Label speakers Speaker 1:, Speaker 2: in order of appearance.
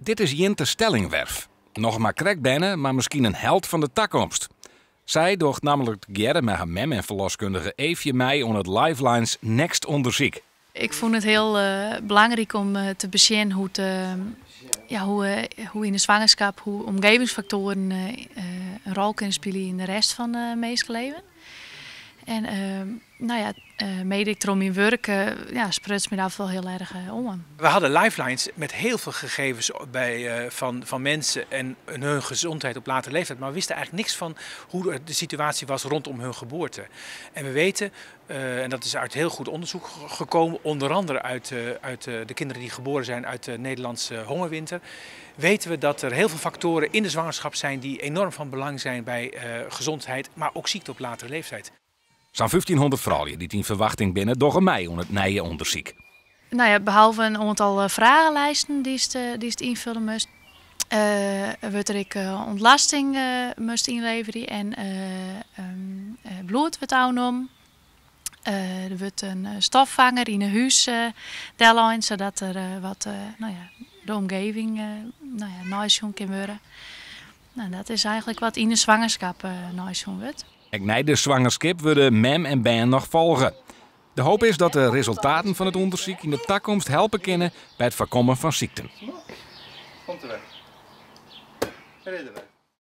Speaker 1: Dit is Jinte Stellingwerf. Noch mar krekt berne, mar miskien in held fan de takomst. Sy docht nammentlik tegearre mei har mem en ferloskundige Eefje mei oan it Lifelines Next ûndersyk.
Speaker 2: Ik fûn it hiel belangryk om te besjen hoe't, ja, hoe, hoe yn de swangerskip, hoe omgevingsfaktoaren in rol kinne spylje yn de rest fan it minskeleven. En no ja, mede ek troch myn wurk, ja, spruts my dat wol hiel erch oan.
Speaker 3: We hadden Lifelines met heel veel gegevens van mensen en hun gezondheid op latere leeftijd, maar we wisten eigenlijk niks van hoe de situatie was rondom hun geboorte. En we weten, en dat is uit heel goed onderzoek gekomen, onder andere uit de kinderen die geboren zijn uit de Nederlandse hongerwinter, weten we dat er heel veel factoren in de zwangerschap zijn die enorm van belang zijn bij gezondheid, maar ook ziekte op latere leeftijd.
Speaker 1: Sa'n 1500 froulju dy't yn ferwachting binne, dogge mei oan it nije ûndersyk.
Speaker 2: No ja, behalve in oantal fragelisten dy'tst ynfolje moatst, wurdt der ek ûntlêsting moatst ynleverje en bloed wurdt ôfnommen. Der wurdt in stoffanger yn 'e hûs dellein, sadat der wat, no ja, de omgeving, no ja, neisjoen kin wurde. No, dat is eigentlik wat yn de swangerskip neisjoen wurdt.
Speaker 1: Ek nei de swangerskip wurde mem en bern noch folge. De hoop is dat de resultaten fan it ûndersyk yn de takomst helpe kinne by it foarkommen fan sykten.
Speaker 4: Komt der wer. Dêr is er wer.